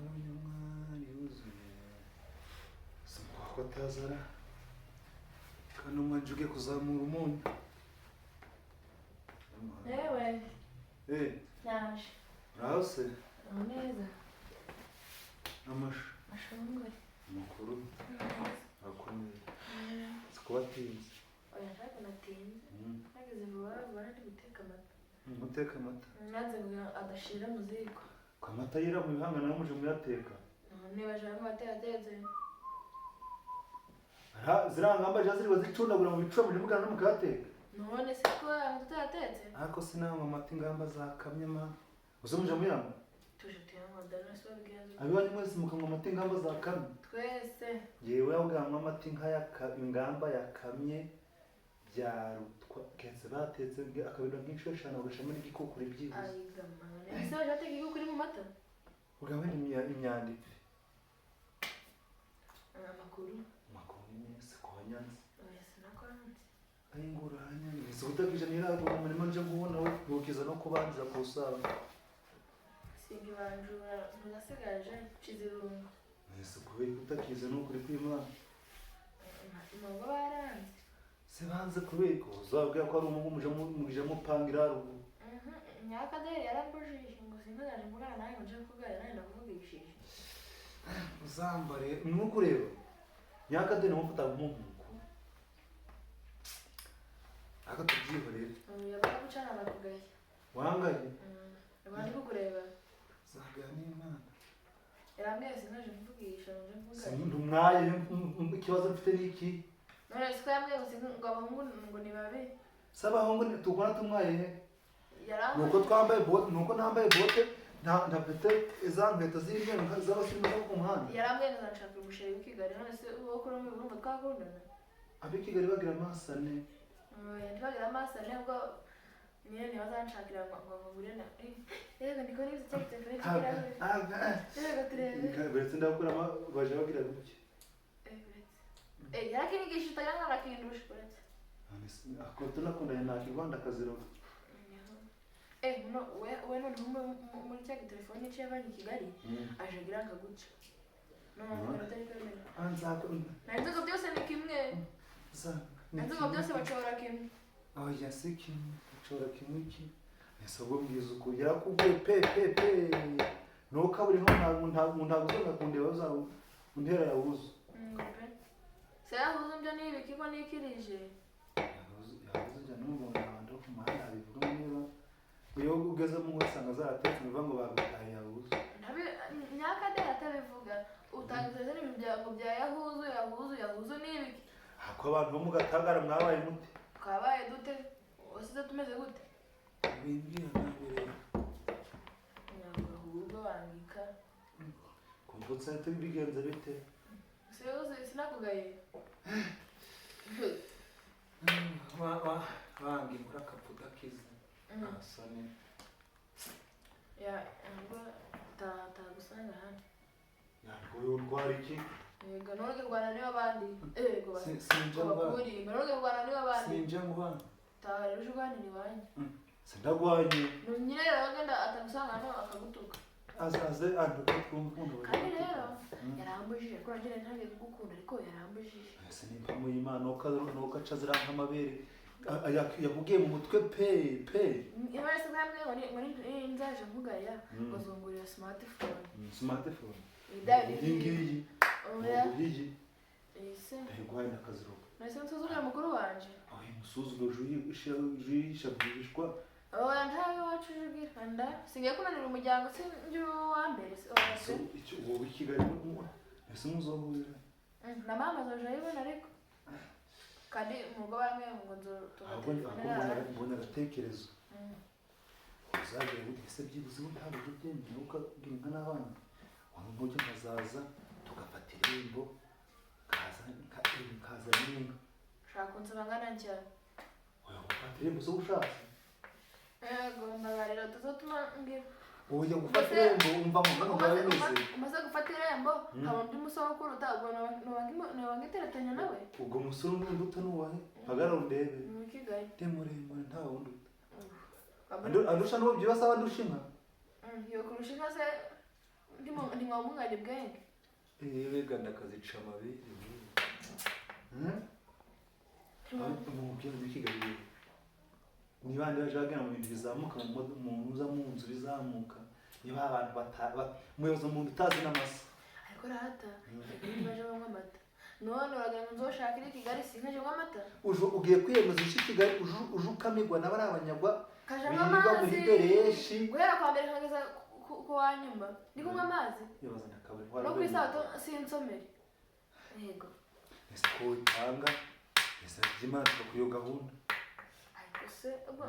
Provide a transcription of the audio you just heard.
Nabonye umwari wuzuye. Si ko atazara kandi umwanje ugiye kuzamura umunyu. Yewe. Eh. Naje. Uraho se? Uraho neza. Amashu. Mashongore. Amakuru? Akomeye. Si kubatinze? Oya, ntabwo natinze. Nageze vuba vuba, ndi guteka amata. Guteka amata? Nanze ngo adashira mu ziko. Ko amata yira mu bihanga, nawe muje muyateka? Niba ashaka amata yatetse. Ziriya ngamba ziba ziriwe zicundagura mu bicuba, muje mugana no mukayateka. None se ko amata yatetse? Ariko sinanywa amata ingamba zakamye ma. Uze muje muyanywa? Tuje tuyanywa da, none se wabwiye? Abiwanyu mwese mukanywa amata ingamba zakamye? Twese. Yewe, aho nganywa amata inka ingamba yakamye byarutwa kense batetse akabira nk'inshuro 5, bagashiramo n'igikukuri byibuze. Ayigama, none se waje ateka igikukuri mu mata? Ugabanya imyanda ipfe. Amakuru? Amakuru ni meza ku banyanza. Oya, sinakwanze. Ayingura ahanyanza utakije niragura umurimo nje kubona we ntukiza no kubanza kusaba. Sinkibanjura, ntugasigaje nshize irungu. Ese kubera utakiza n'ukuri kw'Imana? Nubwo baranze. Se banze kubera ko uzabwira ko ari umuhungu muje mupangira haruguru? Nyakaderi yarambujije ngo sinkazaje mvugana nawe, ngo nje kugaya nawe ndakuvugishije. Uzambare nuko ureba nyakaderi namufata nk'umuhungu, ariko tubyihorere. Yabona gucana bakugaya. Wangaye. Abandi kukureba. Zagaya n'Imana. Yarambwiye sinkaje mvugisha ngo nje mvugane. Ntumwaye, ikibazo mfite ni iki? None siko yambwiye ngo ngo abahungu ngo ni babi? Se abahungu tukubona tumwaye he? Yarambwiye. Nuko twambaye bote, nuko nambaye bote, ntafite za nkweto z'imyeru z'abasirimu zo ku muhanda. Yarambwiye ngo azanshakira umusheri w'i Kigali. None se uwo kuri umwe urumva twakundana? Ab'i Kigali bagira amaso ane. Oya, ntibagira amaso ane, ubwo nyine niba azanshakira ngo ngure na yego niko niba icyo telefone cy'ikirahure. Yego, turebe. Uretse ndakuramo baje bagira gutya. Eh, yarakinigishije utagira ngo arakindusha, uretse. Ako tunakundanye nta akaziroga. Eh, no we noneho muri cya telefone cye yavanye i Kigali aje agira akaguca no atari kwemera. Nari nzi ngo byose ni kimwe. Nari nzi ngo byose bacora kimwe. Oya, si kimwe, ushobora kimwe iki? Ese ubwo mbwiza ukuri, yarakubwiye pe pe pe nuko aburi ntabwo uzongera kundeba, uzaba untera yabuze. Ngo pe se yahuze ibyo ni ibiki ko nikirije? Yabuze, njya numva ngo abantu bo ku muhanda babivuga, niba iyo ugeze mu ngo usanga zaratetse, bivuga ngo bagutaye yabuze. Nyakaderi atabivuga utangiza ibintu bya ngo bya yahuzu yahuzu yahuzu ni ibiki? Ako abantu bo mu Gatagara mwabaye mute? Twabaye dute? Wasize tumeze gute? Wimbwira nabi rero. Ntabwo ahubwo wangika. Kumva utse bigenze bite? Se sinakugaye. Wanga inkuru akapfa udakize ntasoni. Ya, ntabwo tagusanga hano. Urwara iki? Yego, ntuge kurwana niba abandi, yego. Sinja ngo ngwana. bakurimba, ntuge kurwana niba abandi. Sinja ngwana. Taha rero uje urwanira iwanyu. Sindagwanye. Nyine rero agenda atagusanga hano akagutuka. Azaze anduke twumve ukuntu Kandi bagira. rero yarambujije ko nanjye ntangiye kugukunda, ariko yarambujije. Ese ni impamo y'Imana nuko aca ziriya nk'amabere yakubwiye mu mutwe pe pe? Niba se bwambwiye ngo ni nzaje nkugaya ngo zungurira smartphone. Smartphone? Idari. Iyi ngiyi? Oya. Iyi? Ese. Ndayiguhaye ndakaziroga. Nahise nsuzugura mukuru wanje. Aho imusuzugura ujuyisha bwihishwa. Oya, ntawe iwacu ujubwira nda singiye kunanira umuryango, si njye uwa mbere oya So, se. Icyo wowe i Kigali ese muzohurira? Na mama azoja ayibona, ariko kandi mu rugo baramwe ngo nzo Ahubwo telefone. ahubwo mbona agatekerezo uzagira gute ese? Byibuze ubu ntabwo ujya ubyemera, ukabwira inka n'abana waba ntujya nkazaza tugafata irembo nkaza n'inka. Ushaka kunsaba ngana nshya? Oya, gufata irembo se ushatse. Yego, mbabarira tuzatuma mbwira. Oya, gufata irembo, umva ngo hano biba bimeze. Umaze gufata irembo nkaba undi musore ukuruta, ubwo noba ngiteretanya nawe. Ubwo musore undi uta nuwahe? Hagarara undebe. Ni mu Kigali. Ndi muremure, nta wundi uta andusha n'uwo byibasa, andusha inka. Yo kurusha inka se? Ntimwamunganya ubwenge. Yewe ndakazica amabere. Umubyeyi muri Kigali rero ni bande baje bagana mu bintu bizamuka, mu ntuza, mu nzu bizamuka, niba abantu umuyobozi, umuntu utazi n'amasa. Ariko rata, Kigali baje banywa amata. None uragira ngo nzoshakire i Kigali sinkaje nywa amata? Uje ugiye kwiyemeza uje i Kigali, uje ukamigwa na bariya banyagwa Kaje birirwa nywa muri amazi. bereshi. Guhera kwa mbere nkageza ku wa nyuma ndi kunywa amazi. Yabazana akabari. No ku isabato sinsomere, yego. Ese ko witanga ese ry'Imana tuva kuri iyo gahunda? Ariko se ubwo